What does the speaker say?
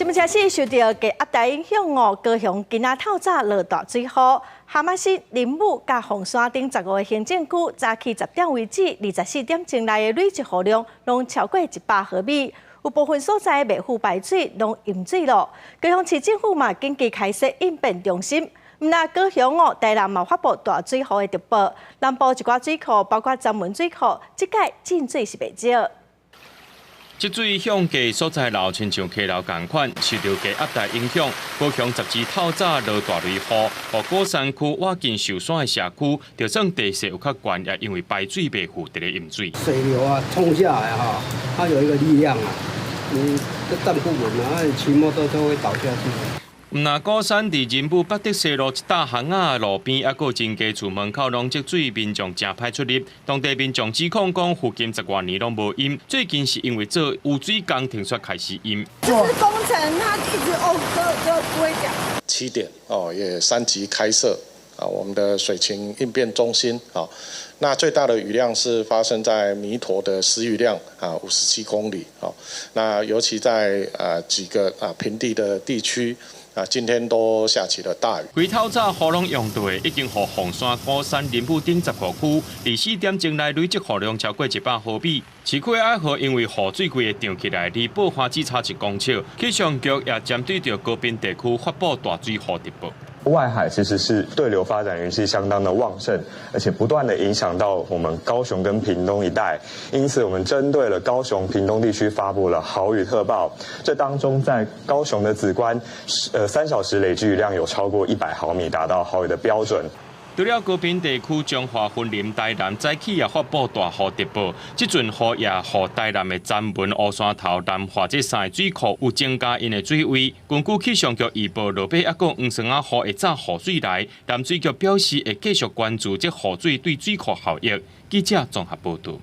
這物車是受著低壓帶影響哦，高雄今仔透早落大水雨，哈瑪星、林武佮鳳山頂15個行政區，早起10點為止，24點鐘內的累積雨量攏超過100毫米，有部分所在袂赴排水攏淹水咯。高雄市政府嘛緊急開設應變中心，毋但高雄哦，台南嘛發布大水雨的特報，南部一寡水庫，包括鏨文水庫，這屆進水是袂少。積水向低所在流，親像溪流仝款，受著低壓帶影響，高雄十二透早落大雷雨，予鼓山區倚近壽山的社區，就算地勢有較懸，也因為排水袂赴，佇咧淹水。水流啊，沖下來哈，它有一個力量啊，你這站不穩啊，騎摩托車會倒下去。毋但鼓山佇仁武北德西路一搭巷仔路邊，猶閣有真濟厝門口攏積水，民眾誠歹出入。當地民眾指控講，附近十外年攏無淹，最近是因為做污水工程才開始淹。這是工程，他一直哦，都都不會講。7點哦，也三級開設啊，我們的水情應變中心啊。那最大的雨量是發生在彌陀的時雨量啊，57公里啊。那尤其在啊幾個啊平地的地區。啊，今天都下起了大雨。規透早雨攏用對，已經予鳳山、鼓山、林武頂15區，24點鐘內累積雨量超過100毫米。市區愛河因為雨水規个漲起來，離報花只差1公尺。氣象局也針對著高屏地區發布大水雨特報。外海其實是對流發展雲系相當的旺盛，而且不斷的影響到我們高雄跟屏東一帶，因此我們針對了高雄、屏東地區發布了豪雨特報。這當中在高雄的梓官，3小時累積雨量有超過100毫米，達到豪雨的標準。除了高屏地區、彰化、雲林、台南早起也發布大雨特報，這陣雨也予台南的鏨文、烏山頭、南化這三个水庫有增加𪜶的水位。根據氣象局預報，落尾猶閣黃霜仔雨會早雨水來，淡水局表示會繼續關注這雨水對水庫效益。記者綜合報導。